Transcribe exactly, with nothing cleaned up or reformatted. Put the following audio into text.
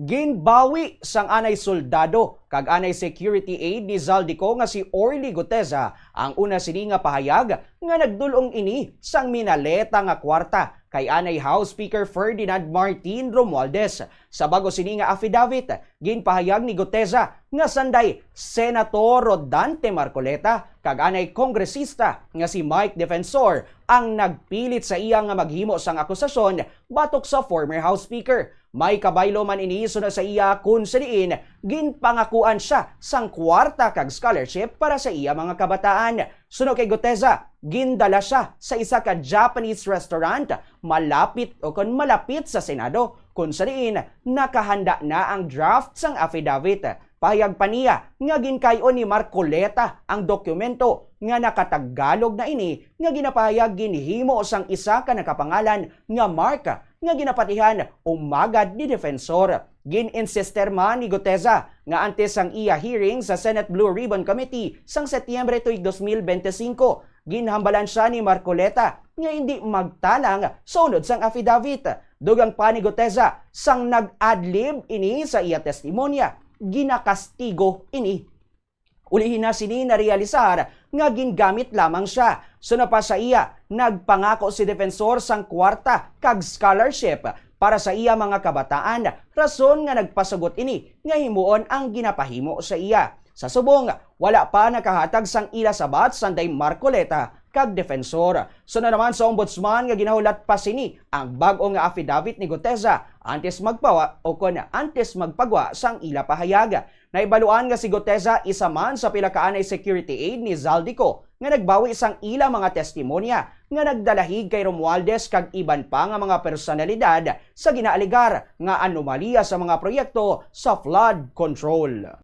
Ginbawi sang anay soldado kag anay security aide ni Zaldy Co nga si Orly Guteza ang una sini nga pahayag nga nagdul-ong ini sang minaleta nga kwarta kay anay House Speaker Ferdinand Martin Romualdez. Sa bag-o sini nga affidavit, ginpahayag ni Guteza nga sanday Senator Rodante Marcoleta kag anay kongresista nga si Mike Defensor ang nagpilit sa iya nga maghimo sang akusasyon batok sa former House Speaker. May kabaylo man ini suno sa iya, kun sa diin ginpangakuan siya sang kwarta kag scholarship para sa iya mga kabataan. Suno kay Guteza, gindala sia sa isa ka Japanese restaurant malapit o kon malapit sa Senado, kun sa diin nakahanda na ang draft sang affidavit. Pahayag pa niya nga ginkay-on ni Marcoleta ang dokumento nga nakatagalog na ini nga ginapahayag ginhimo sang isa ka nakapangalan nga Mark nga ginapatihan umagad ni Defensor. Gin-insister man ni Guteza nga antes sang iya hearing sa Senate Blue Ribbon Committee sang Setyembre tuig dos mil bente singko, ginhambalan sia ni Marcoleta nga hindi magtalang sa unod sang affidavit. Dugang pa ni Guteza, sang nag-adlib ini sa iya testimonya, ginakastigo ini. Ulihi na sini narealisar nga gingamit lamang sia. Suno pa sa iya, nagpangako si Defensor sang kwarta kag scholarship para sa iya mga kabataan, rason nga nagpasugot ini nga himuon ang ginapahimo sa iya. Sa subong, wala pa nakahatag sang ila sabat sanday Marcoleta kag Defensor. Suno naman sa Ombudsman nga ginahulat pa sini ang bag-o nga affidavit ni Guteza antes magpawa o kon antes magpagwa sang ila pahayag. Nahibaluan nga si Guteza isa man sa pila ka anay security aide ni Zaldy Co nga nagbawi sang ila mga testimonya nga nagdalahig kay Romualdez kag iban pa nga mga personalidad sa ginaalegar nga anomalya sa mga proyekto sa flood control.